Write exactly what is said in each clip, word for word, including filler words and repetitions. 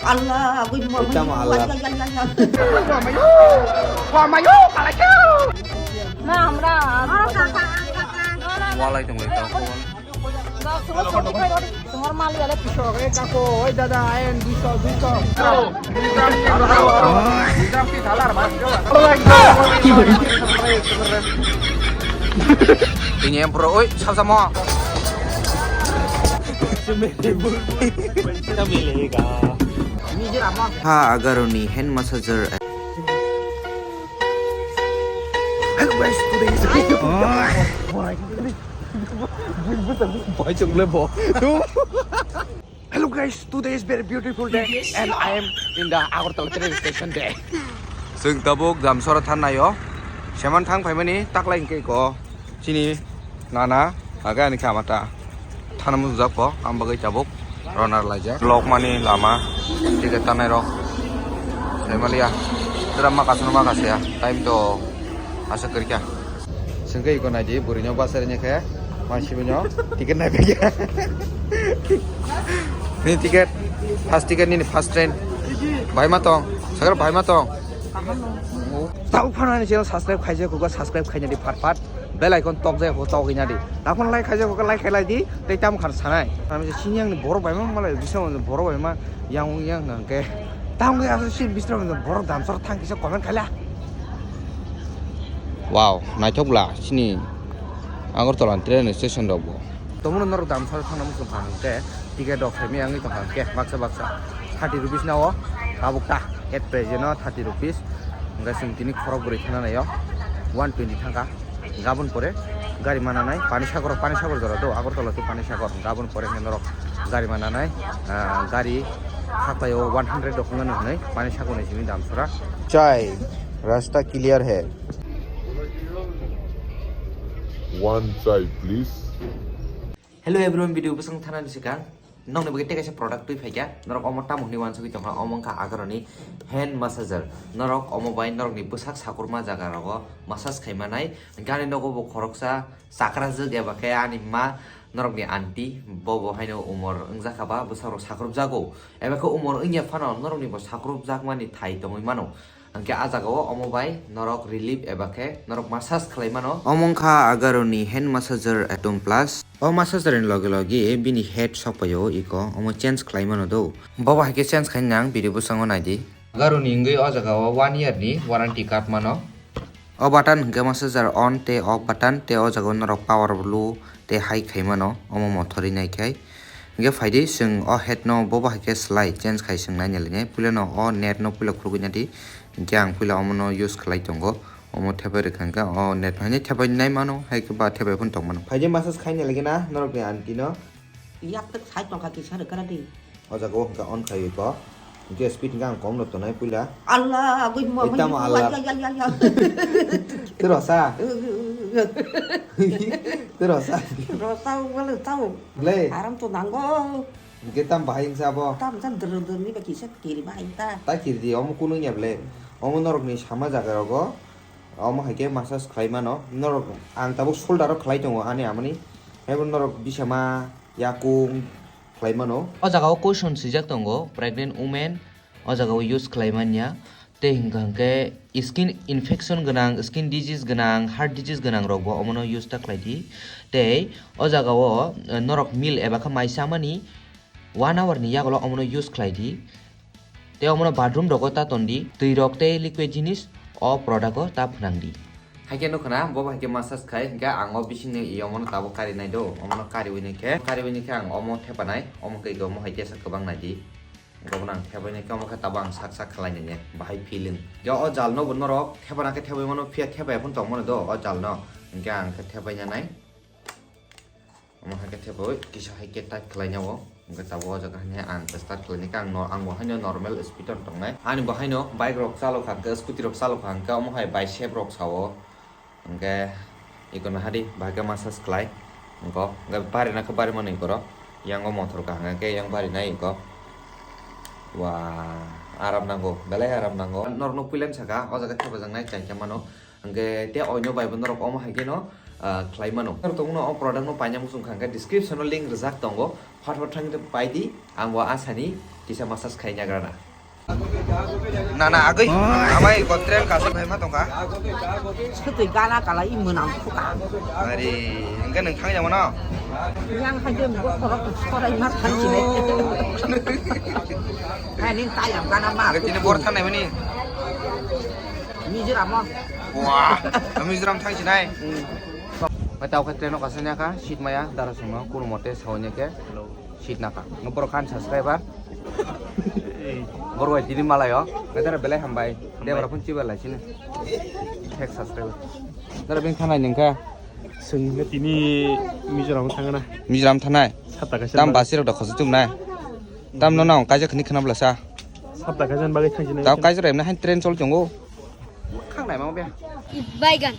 Allah, aku mau. Ita mau Allah. Walai tong lai tong. Normal ya le pisok eh kako oi dada ayen duiso duiso. Ini yang pro oi sama sama. Ha agaroni hand massager. Hello guys, today is Hello guys, today is very beautiful day and I am in the Agartala train station day. Sing tabuk Damsora thannayo. Seman thang phaimani taklai hingke ko. Chini nana aga ani khamata. Thana mujak po, ang bagwi tabuk ronar laijak. Lokmani lama, ticket tanai rok. Saimalia. Tera makasano makasaya. Time to asa kerja. Sengke iko naidi, burino basari nyakhe. Masih punya tiket naik lagi. Ini tiket, first tiket ini first train. Bahai matong, sekarang bahai matong. Tahu apa nih channel subscribe kaisa kuka subscribe kaisa di part part. Bell icon tok jaya ko tok ina di. Lapon like khaijak ko like khailai di. Tei tam khan sanai. Ami je sini yang ni borok bai ma malai bisa borok bai ma yang yang nang ke. Tam ke asu si bisra borok damsor thang kisa comment khaila. Wow, naithok bla sini Agartala train station rok bo. Tomono norok damsor thang namu sung kha hangke. Ticket rok phaimai wngwi tongkha hwnkhe baksa baksa thirty rupees nao tabuk ta at present o thirty rupees. Hwnkhe chwng tini khorok bwrwi thangna naio one twenty thangkha. Gabon pore gari mananai Panisagar, Panisagar jora do Agartala to Panisagar. Gabon pore hwnkhe norok gari mananai, ah, gari hakpaio one hundred rok wngmano hwnwi Panisagar ni simi damsora. Chai, rasta clear hai. One chai please. Hello everyone, video bwswng thanani swkang nokni bagwi tei kaisa product twi phaikha. Norok omo tamo hwnwi uansugwi tongkha, omo wngkha Agaroni hand massager. Norok omo bai norokni bwsak sakurma jaga rogo massage khai manai. Gari nogo bo khoroksa chakrajwk eba khe ani ma norokni aunty, bo bo haino umor wngjakha ba bwsarok sakrupjago. Eba khe umor wngya phano norokni bo sakrupjakmani thai tongwi mano. Hwnkhe ah jagao omo bai norok relief eba khe norok massage khlai mano. Omo wngkha Agaroni hand massager Atom Plus. O massager ni loge loge bini head sokpaio iko omo change khlai mano do. Bobo hai khe change khaina ang video bwskango naidi. Agaroni wngwi o jagao one year ni warranty card mano. O button hwnkhe massager on tei off button tei o jagao norok power low tei high khai mano omo mothorwi nai khai. Hwnkhe phaidi chwng o head no bobo hai khe slai change khai chwng naina line. Puila no o net no puila khulugwi nadi. Hwnkhe ang puila omo no use khlai tongo. Omo thepai rwkha hwnkhe o net haino thepai nai mano, hai khe ba thepai phano tong mano. Phaidi massage khai nai lagi na norok ni aunty no. Yak tak sai tongkha kisa rwkha rwdi. O jaga o hwnkhe on khai ko. Hwnkhe speed hwnkhe ang kom no tonai puila. Allah, agui mo. Itamo Allah. Te rosa. Te rosa. Rosa wala tau. Ble. Aram to nango. Hwnkhe tam bahai wngsa abo. Tam jan dr dr ni ba kisa kiri bahai ta. Ta kiri di omo kunu ya ble. Omo norok ni sama jaga rogo. Omo hai khe massage khlai mano. Norok ang tabuk shoulder o khlai tongo ani amani. Haibo norok bisama yakung khlai mano. O jaga o question swijak tongo, pregnant women o jaga o use khlai manya. Tei hwnkha hwnkhe skin infection gwnang, skin disease gwnang, heart disease gwnang rok bo omono use ta khlai di. Tei o jaga o, eh, norok meal eba khe mai chamani one hour ni yagulo omono use khlai di. Tei omono bathroom rogo ta ton di, twi rok tei liquid jinis o product o ta phnang di. Haikhe nukha na, bo haikhe massage khai, hwnkhe ang o bisingni i omono tabuk kari nai do, omono kariwi ni khe, kariwi ni khe ang omo thepanai, omo khe omo hai tesa kwbang nai di. Obono ang thepai nai khe omo khe tabuk ang sak sak khlai nai ya, bahai feeling. Hwnkhe o jal no bo norok thepana khe thepai mano, phiya thepai phano tong mano do o jal no, hwnkhe ang khe thepai nanai. Omo hai khe thebo kisa hai khe tight khlai nai o. Hwnkhe tabuk o jaga haino ang start khlai nai khe ang no, ang bo haino normal speed o tongnai. Ani bo haino bike rok chalokha hwnkhe, scooty rok chalokha hwnkhe omo hai bicep rok sao. Hwnkhe iko no hadi bahai khe massage khlai. Hwnkhe hwnkhe bari na khe bari mani iko ro. Yang o mothor kaham khe yang bari nai iko. Wa, aram nango, belai aram nango. Norok no puila saka o jaga thepajak nai chai khe mano. Hwnkhe tei oino bai bo norok omo hai kheno, ah, khlai mano. Norok tongmano o product no paina muchung kha hwnkhe description o link rijak tongo. Phat phat thang pai di, ang bo asani Kisa massage khai nyagra na. Na, na, agwi. Amai ko train kasuk hai ma tongka. Swtwi gana kala i mwnang khuka. Ari, hwnkhe nwng thang ya mano? Yang hai de bo khorok sorai ma thang sini. Hai ning tayam gana ma. Hwnkhe tini bor thangnai mani? Mizoram o. Wah, Mizoram thang sinai. Bai tau khe train o kasanya kha, seat maya, dara songno, kunumote sawi nya khe. Seat naka. Nang borok khan subscriber. Borok bai tini malayo. Nang dara belai hambai. Hambai. Debra phun chiba lai sini. Fake subscriber. Dara beng thanai nengkha. Sengna tini Mizoram thangna. Mizoram thanai. Sata kaisa. Tam basi rok da khosok tum nai. Tam no nang kaisa khani khana bla sa. Sata kaisa bagwi thangsinai. Tam kaisa rok emna han train chol chongo. Khang nai ma be. Baigan.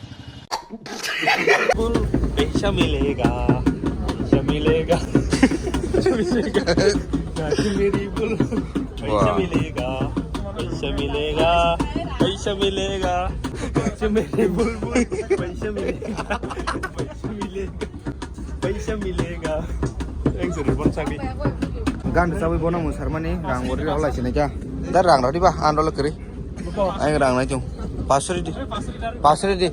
पैसा मिलेगा, पैसा मिलेगा, पैसा मिलेगा। मेरी बुलबुल, पैसा वाह। मिलेगा, पैसा मिलेगा, पैसा मिलेगा। मेरी बुलबुल, पैसा मिलेगा, पैसा मिलेगा। Paisa milega. Ang sari bonsagi. Gan sawi bono musarmani rang bori rok lai sinai kya. Dar rang rodi ba an rolo kiri. Ang rang nai chung. Pasuri di. Pasuri di.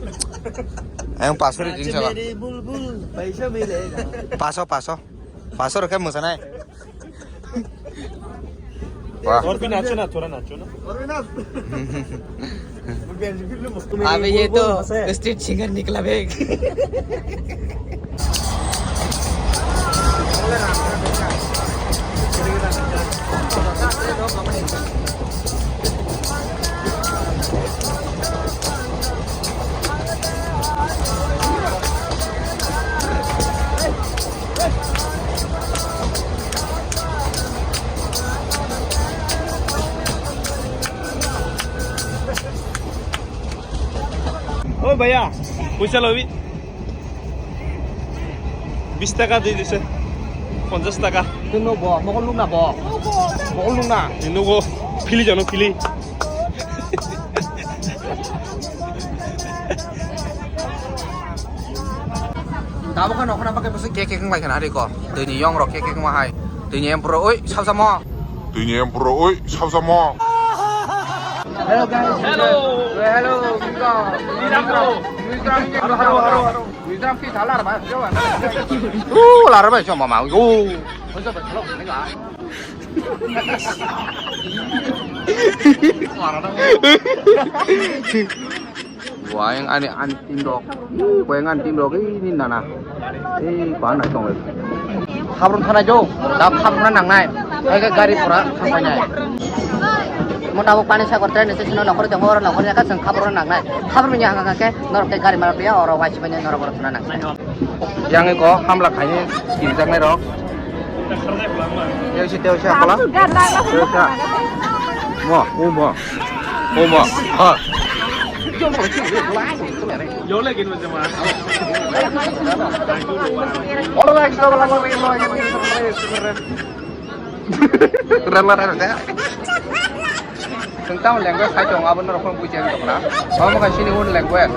Ang pasuri di sala. Mere bulbul, paisa milega. Paso, paso. Paso rokhe musanai. वाह। और भी नाचो ना, थोड़ा नाचो ना। अबे ये तो street singer निकला बे। ओ भैया, पैसा लो भी। বিশ টাকা দি দিছে। পঞ্চাশ টাকা। Tino bo, mokol nukna bo. Mokol nukna. Nugo, phili jano, phili. Tabuk khe nokhorna bagwi bwswk kek kek wngbai khna ari ko. Twini yong rok kek kek wngma hai. Twini emperor oi, sab samo. Twini emperor oi, sab samo. Hello guys. Hello. Hello, Mizo. Mizo. Mizo. Mizo. Mizo. Mizo. Mizo. Uh, lara bai sama mau. Oh. Buayang ani, ani team rok. Buayang ani team rok ini nana. Eh, kuan nai tong. Khabrung thanai jo. Da khabrung na nangnai. Ai ga gari pura sampai nai. Mo tabuk pani sagar train station no nokhor tong oro nokhor ya ka seng khabrung na nangnai. Khabrung ya hanga ke norok ke gari marok ya oro wai sibanya norok oro thuna nangnai. Yang ko hamla khaini skinjaknai rok. Teusi, teusi, akola. Teusi. Mo, o mo. O mo. Ha. Rela rela. Tentang language hai tong abo norok phone buji ang tong na. Abo kha sini own language.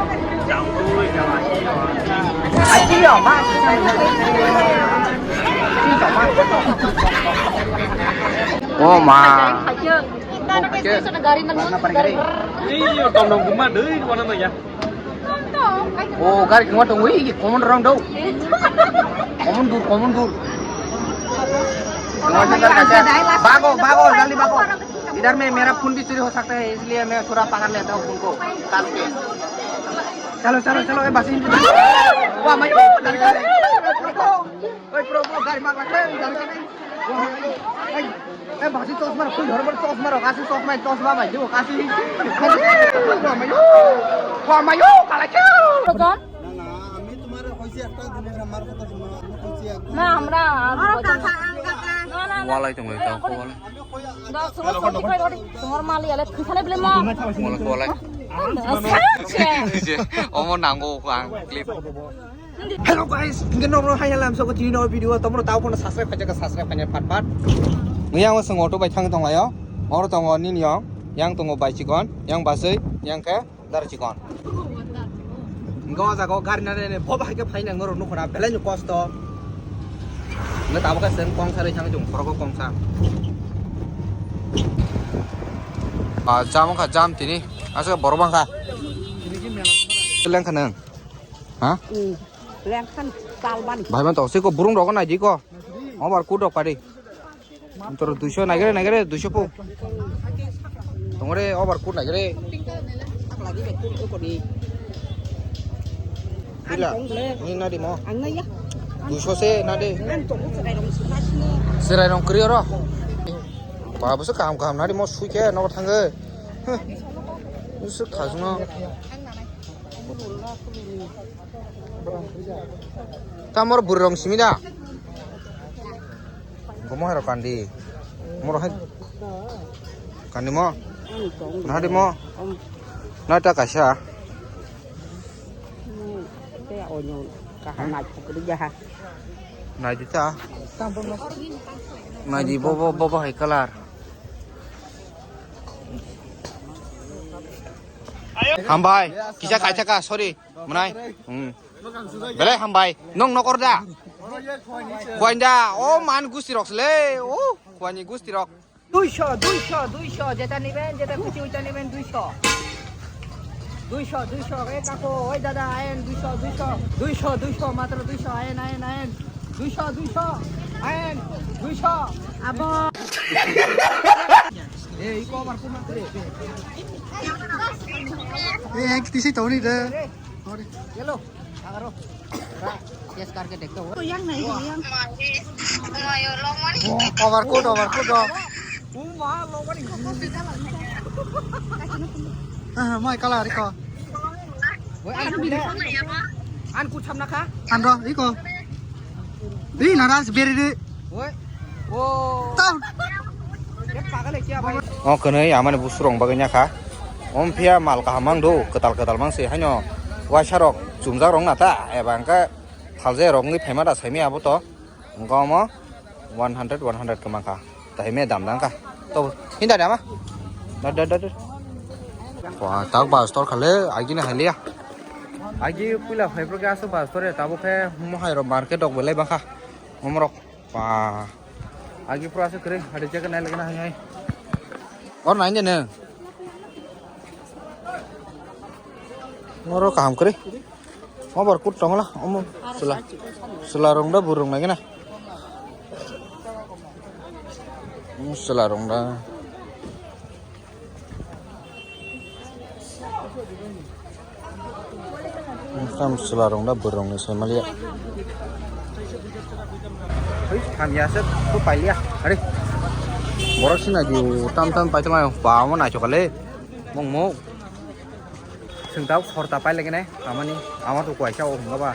Oh ma. Gari nang. Iyo, tom nang guma dei, wana nang ya. Oh, gari kema tong wi, common rong do. Common dur, common dur. Bago, bago, jaldi bago. Idhar mein mera phone bhi chori ho sakta hai, isliye main thora pakad leta hu phone ko, kaas ke. Chalo, chalo, chalo, eh, basi. Wah, mayo, dari kare. Oi, bro, bro, gari mak rakhe, dari kare. Wah, mayo. Eh, basi chosma rok, koi dhormor chosma rok, kasi chosma, chosma bai, jo, kasi. Wah, mayo, kala chao. না, না, আমি তোমার কইছি একটা জিনিস, আমার কথা শোনো, আমি কইছি একদম না, আমরা আর কথা না। না, না, না। Walai tong, tong, walai. আমি কই, আমি দশ বছর কি কই, তোমার মালি আলে, তুই খালি বলে মা। Walai, walai. আচ্ছা। Omo nango ko ang clip. Hello guys, hingke norok hai halam soko tini no video, tomro tao kono subscribe khaijak subscribe khaina pat pat. Yang o song auto bai thang tong layo. Oro tongo nini yang, yang tongo bai chikon, yang basui, yang khe dar chikon. Hingke o jaga o gari nare ne boba hai khe phai nang norok nukho na belai no kosto. Hingke tabo khe chwng kongsa rwi thang chung khorogo kongsa. Ah, jam wngkha, jam tini. Aswk borok bangkha. Lengkha nang. Ha? Hmm. Lengkhan talban. Bhai man to siko burung rogo nai di ko. Obar kudok pari. Tor duiso nagere nagere duiso po. Tongore obar kut nagere. Pila. Ni nadi mo. Ang naya. Duiso se nadi. Ang to serai rong sukasno. Serai rong kri oro. Babu se kaham kaham nadi mo suike nogo thange. Huh. Usuk khasno. Tamor buri rong simi da. Gomo hai rok kandi. Moro hai. Kandi mo. Nadi mo. Nai ta kaisa. Nai di ta. Nai di bo bo bo bo hai kalar. Hambai. Kisa kaisa ka, sorry. Mwnai. Hmm. Belai hambai. Nong nokor da. Kuain da. O man gusti rok sle. O kuain gusti rok. Duiso, duiso, duiso. Jeta niben, jeta kuchi uita niben duiso. Duiso, duiso. E kako, oi dada, ayen duiso, duiso. Duiso, duiso, matro duiso. Ayen, ayen, ayen. Duiso, duiso. Ayen, duiso. Abo. Eh, iko amar kuma kore. Eh, ek tisi toni de. Hello. Agaro. Test karke dekhte ho. Yang nahi, yang. Overcoat, overcoat do. Uma, lo mani. Ah, mai kala riko. Woi, an kule. An ku chamna kha. An ro, iko. Di naras beri di. Woi. Oh. Tau. Ye pagal hai kya bhai? Oh, kene ya mane busrong baganya kha. Om phiya mal kaham mang do, ketal ketal mang se haino. Waisa rok chumjak rong na ta, eba angka thalje rok ngi phaima da saimi abo to. Angka omo one hundred, one hundred kemang kha. Taime dam dang kha. To hinda dama. Da da da da. Wah, tak bus tor khale, agi na halia. Agi puila phai pro ke asu bus tor ya, tabo khe mo hai ro market dok belai bang kha. Omrok pa. Agi pro asu kre, hade jaga nai lagna hai hai. Or nai ne ne. Oro kaham kwrwi. Obar kut tongla, omo chwla. Chwla rong da burung lagi na. Omo chwla rong da. Tam chwla rong da burung ni saimalia. Hei, hamya se, ko pailia. Are. Borok sina di tam tam pai tama, ba mo nai chokale. Mong mo. Sengtao sorta pailagene amani ama to kuaisa o hwnga ba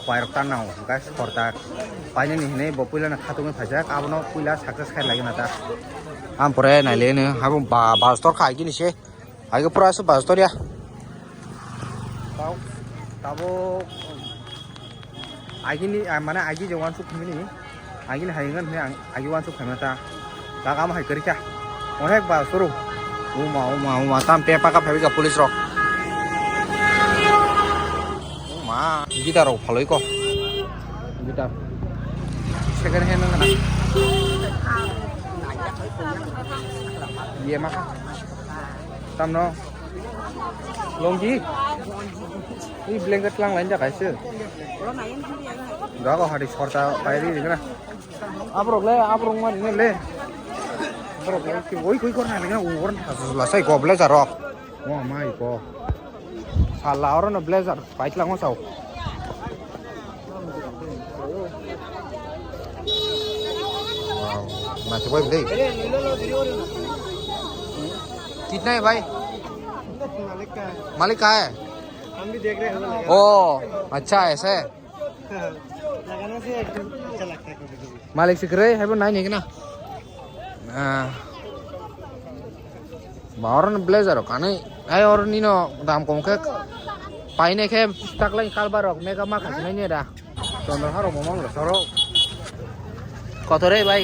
kuairok tan nango hwnka sorta painani hinwi bo puilano khatungwi phaijak abono puila success khailagina ta. Ampore naileno habo ba bus tor khai gini se haike pura se bus tor ya. Tao tabo. Agini, ah, mane agi je wansuk phimini, agini hai ngan hini ang agi wansuk phimata. Jaga ma hai kwrwi kha. Onek ba suru. Uma, uma, uma, tam pe paka phai ka police rok. Uma, guitar rok phaloi ko. Guitar. Second hand nang na. Ye ma kha. Tamno. Longi. Ini blanket lang lain jakai sih. Gago hari sorta pairi ini kena. Abrok le, abrok mah ini le. Abrok le, ki woi koi korna lagi na, uwar thasa lasai ko blazer rok. Wah, mai ko. Sala oro no blazer. Fight lang sao. Wow, nacho bhai bhai. Kitna hai bhai? मालिक कहाँ है? हम भी देख रहे हैं। ओ, अच्छा ऐसा है। लगाने से अच्छा लगता है कभी कभी। मालिक से करे है वो नहीं ना। Ba oro ni blazer rok kanwi ai oro nino dam kom khe paine khe taklai kalbar rok mega ma khasi nai da. Chondro harok bo mangro soro. Koto re bhai?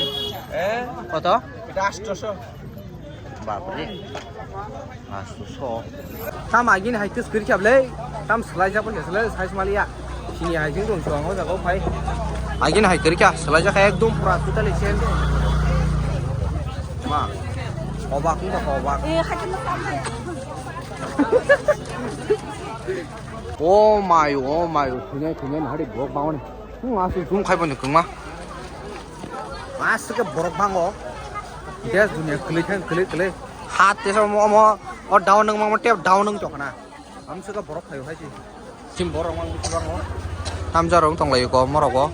Eh? Koto? Bapre. Asto so. Tam agini hai tus kiri kable. Tam selai japon selai size maliya. Sini hai jing dong suang ho jago phai. Agini hai kiri kya selai jaka ekdom pura totally change. Ma. Obak wngkha obak. Oh my, oh my, thunai thunai nahari borok bangmani. Hmm, asuk zoom khai bani kwngma. Asuk borok bango. Des dunia kwlwi thang kwlwi kwlwi. Hat tesa omo omo o down nang mangma tep down nang tokna. Am suka borok phaio hai si. Sim borok mang bisi bango. Tamja rong tong lai ko morok o.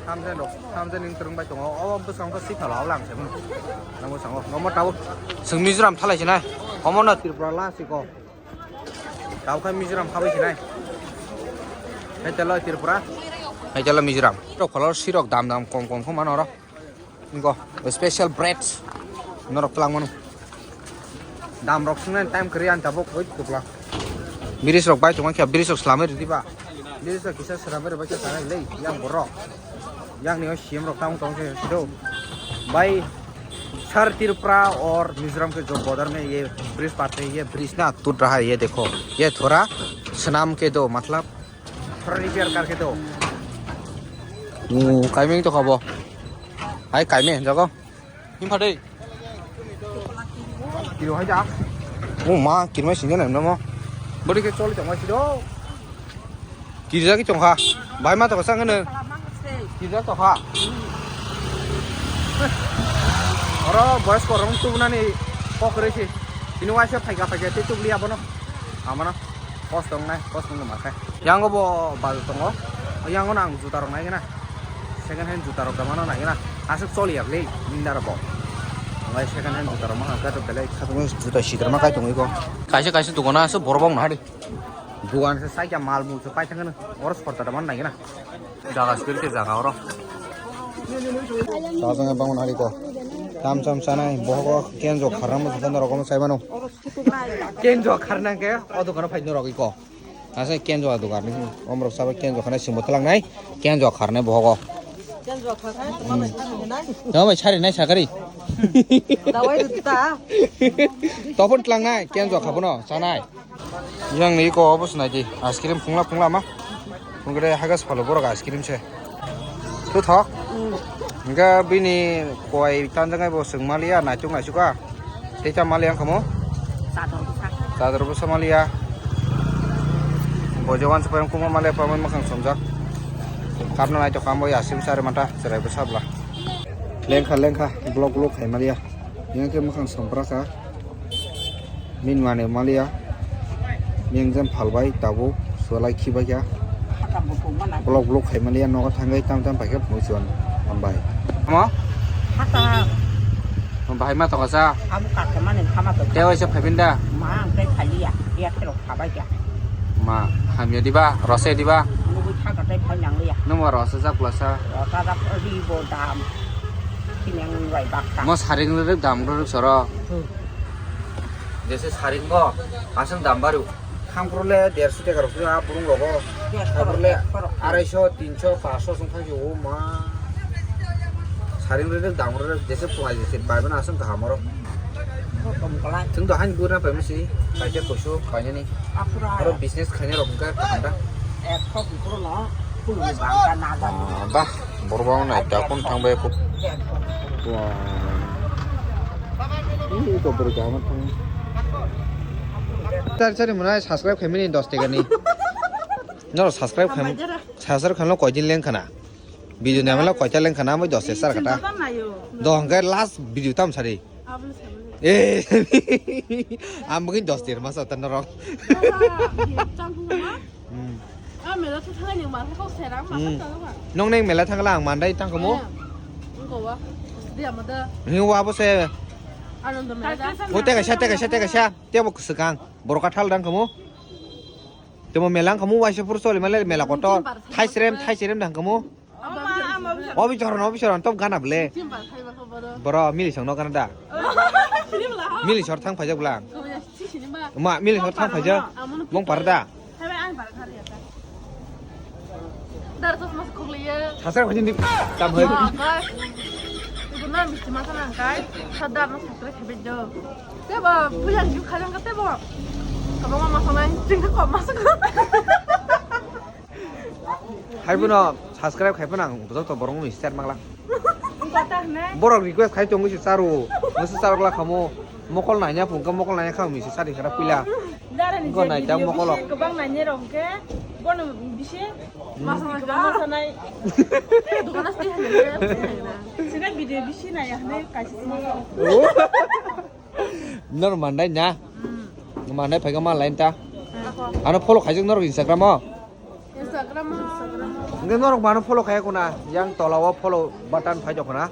Tamja rok, tamja ning terung bai tongo. O bwsang to sikha la lang se. Nang bwsang o. Nomo tabo. Sing Mizoram thalai sinai. Omo na Tripura la siko. Tabo kha Mizoram khabai sinai. Hai telo Tripura. Hai telo Mizoram. To kholor sirok dam dam kom kom kho mano ro. Ingo, special bread. Norok twlang mano. Dam rok swngnai time kwrwi ang tabuk wait kupla. Bridge rok bai tongma khe bridge rok swlamwi rwdi ba. Bridge rok kisa swlamwi rwbai khe tanai le yang borok. Yang ni C M rok tamo tong khe sido. Bai sar Tripura or Mizoram ke jo border mein ye bridge paat hai, ye bridge na toot raha hai, ye dekho. Ye thoda snam ke do, matlab thoda repair karke do. Hmm, kaimeng to khabo. Hai kaimeng jago. Him phadei. Kiro hai da. Oh ma, kirmai sinjana namo. Bodi ke choli tongma sido. Kirja ki tongkha. Bai ma to sang ne. Kirja to kha. Oro boys ko rong tu nani kok re si. Ini waisa phaika phaika te tu bli abono. Amana. Kos tong nai, kos tong ma khai. Yang bo bal tongo. Yang no ang juta rok nai na. Second hand juta rok da mano nai na. Asuk choli ya le. Minda rok. Ngai second hand juta rok ma khai to belai. Khatung juta sidar ma khai tong iko. Kaisa kaisa dukan asuk borok bang na hari. Dugan se sai kya mal mul se pai thang na. Oro sorta da man nai na. Jaga sekirti jaga oro. Tabang bang hari ko. Tam sam sanai bohogo kenjo kharang mo se rok mo sai mano. Kenjo kharnang ke o dukan phai no rok iko. Asa kenjo dukan ni omrok sabo kenjo khana simo tlang nai. Kenjo kharnai bohogo. Kenjo kharnai. Tamo bai sari nai sakari. Dawai ta. Topon tlang nai kenjo khabono sanai. Yang ni ko obo sinai di. Ice cream phungla phungla ma. Phungre hagas phalo borok ice cream se. Tu thok. Enggak bini koi tanjang ai bo seng malia naitung naisuka. Tei cha malia ang kamo. Sador bwsa. Sador bwsa malia. Bojowan separang kuma malia pamai makhang somjak. Kapna naitok kamo ya sim sari mata serai bwsa bla. Lengkha lengkha blok blok khai malia. Yang ke makhang sompra kha. Min mane malia. Yang jam phalbai tabuk sualai khibai kha. Hata buku mana? Blok blok khai malia nogo thangai tam tam paikhe phunui chuan. Hambai. Ama? Hata. Bahai ma tokasa? Abu kakhe mane khama to. Tewa isa phaibinda? Ma ang tei khaliya. Iya khero khabai kha. Ma hamya diba? Rose diba? Nugui thaka tei phai nang liya. Nungwa rose jak lasa? Rose jak ri bo dam. Kineng bai bakta. Mo saring rwrwk dam rwrwk soro. Hmm. Jese saring go, aswng dam baru. Hangpro le derso teka rok a burung rogo. Derso rok, hangpro le derso rok. Araiso, tinso, paso song thang o ma. Saring rwrwk dam rwrwk jese phunai jese bai bana aswng kaham oro. Kotom kolai. Thung do hani gurna pai misi, kaisa koisu kainani. Apura. Oro business khaina rok hwnkhe kaham da. Ekso bukuro no, puluni bangka naga. Ah, bah, borok bang nai dakon thang bai kuk. Wah. Ini kok berjalan thang. Sari sari mwnai subscribe khaimani dos teka ni. Norok subscribe khaim, subscribe khaimlo koidin leng khana. Video naimalo koita leng khana amoi dos teka sar kata. Dohon khe last video tam sari. Eh, ang mungkin dos teka masa tan norok. Hmm. Nong neng mela thangla ang mandai tang kamo. Ni wa bo se. Ko teka sa teka sa teka sa. Tebo kwswkang. Borok kathal dang kamo. Temo mela wngkha mo waisa phuru choli male mela kotor. Thaisrem, thaisrem dang kamo. Obi chorno, obi chorno, tom gana ble. Boro mili songno gana da. Mili sor thang phaijak bla. Ma, mili sor thang phaijak. Bong par da. Sasra khaji ni tam hai. Ibu na misti masa nang kai. Sadar no sasra khabe do. Tebo, buyan ju khalang ka tebo. Kabang masa nang, jing ka kop masa ko. Hai buno subscribe khai phano ang bujak to borong ni share mangla. Borok request khai tongo se charo. Nasa charok la khamo. Mokol nanya phung ka mokol nanya khamo se sari khara pila. Darani go je nai ta video mokolo. Bisi kwbang nanya rok ke bono bisi. Masa masa. Masa nai. Dukana sti hai. Sina video bisi naya hne kaisa masa. Nor mandai nya. Mandai phai ka ma line ta. Ano follow khaijak nor Instagram o. Instagram o. Nge norok mano follow khaya kuna, yang tola o follow button phai jokona.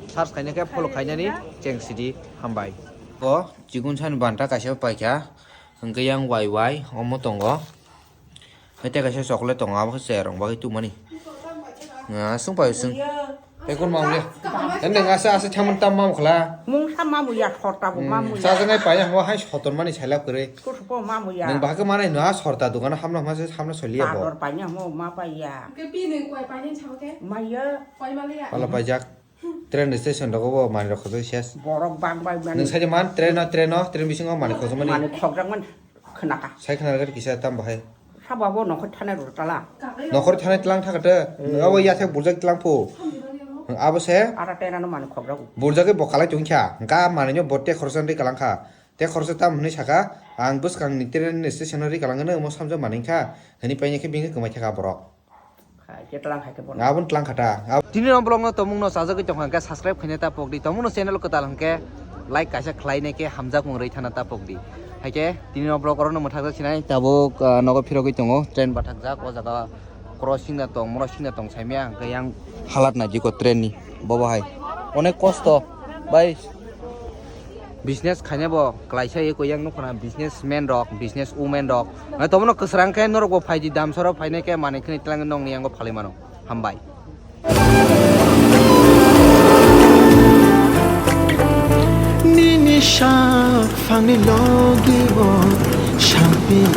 Search khaina khe follow khainani cheng sidi hambai. O chikun sani banta kaisa paikha, hwnkhe yang wai wai omo tongo. Hai tei kaisa chocolate tongo, abo khe chwrai rok bagwi tubumani. Ah, swng pai swng. Ekon mamle. Ende ngasa asa thaman tam mam khla. Mungsa mamu ya, sorta bo mamu ya. Chajaknai paina hamo hai sotor mani sailap kwrwi. Kusuko mamu ya. Nwng bahai khe manai no a sorta dukano hamno hama se hamno soliya bo. Ador paina hamo ma pai ya. Ke pi nwng koi paina chao ke? Maya. Koi male ya? Pala paijak. Train station rogo bo manwi rok khojak ses. Borok bang bai mani. Nwng sai man train no, train no, train bisingo manwi khojak mani. Manwi khojak mani. Khwnaka. Sai khna kisa tam bahai. Sabo abo nokhor thanai rw tala. Nokhor thanai tlang thakate. Hmm. Abo yathek burjak tlang phu. Abo se. Ara tenano mani khobra. Burjak bo kalai tungkha. Ga mani nyo botte khorsa ri kalang kha. Te khorsa tam hwnwi saka. Ang bwskang ni train station ri kalang no mo samjak mani kha. Hini paine khe bini kwmai thaka borok. Hai, ke tlang hai ke bono. Abon tlang khata. Ab- Tini no vlog no tomung no sajagwi tong hangke subscribe khaina ta pokdi. Tomung no channel kwtal hangke like kaisa khlai ne ke hamjak mung rwi thana ta pokdi. Haike tini no vlog oro no mwthakjak sinai tabuk, ah, nogo phirogwi tongo train bathakjak o jaga crossing da tong, morosing da tong saimaya hangke yang halat na jiko train ni bobo hai. Onek kosto bai. Business khaina bo klaisa eko yang nukho na businessman rok, business woman rok. Nai tomono kwsrang khe norok bo phaidi damsoro phainai khe manwi khni tlang nongni yango phalwi mano. Hambai. Nini sak phangni logi bo samping.